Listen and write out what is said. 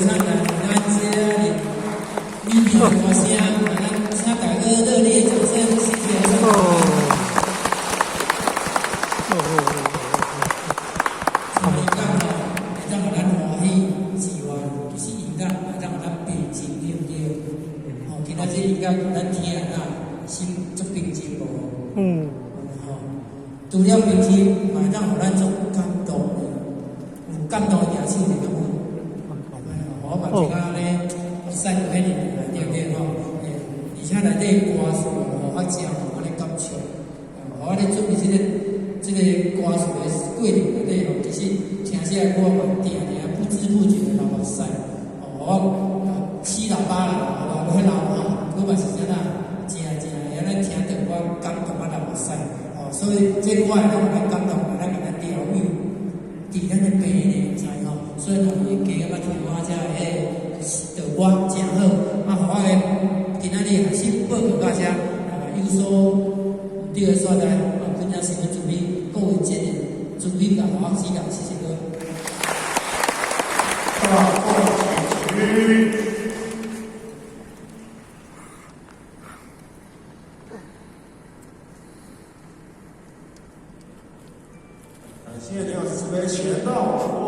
燦爛，咱這美妙的歌聲，咱請大家熱烈掌聲，謝謝。哦。哦哦音樂吼，會當予咱歡喜之外，其實音樂會當予咱平靜，對毋對？吼，今仔這音樂咱聽啊，心足平靜無？嗯。吼，除了平靜，嘛會當予咱足感動的，有感動的舉手者感覺？我嘛一下咧，目屎就彼入來，對毋對吼？而且內底歌詞吼，較正有按呢感觸。我咧準備這個歌詞的過程內底吼，其實聽這個歌嘛，定定不知不覺的流目屎。哦，我起喇叭啦，我無彼流吼，我嘛是啥啦，真真會按呢聽著我感動啊流目屎。哦，所以這歌會當予咱感動，會當予咱療癒，治咱的病呢，知吼。所以若會加感覺聽我這彼個歌誠好，啊，予我的今仔日學習報告到遮，有所毋對的所在，啊，懇請師父慈悲，各位這個慈悲共我指教，謝謝各位。大眾起。感謝林老師慈悲傳道。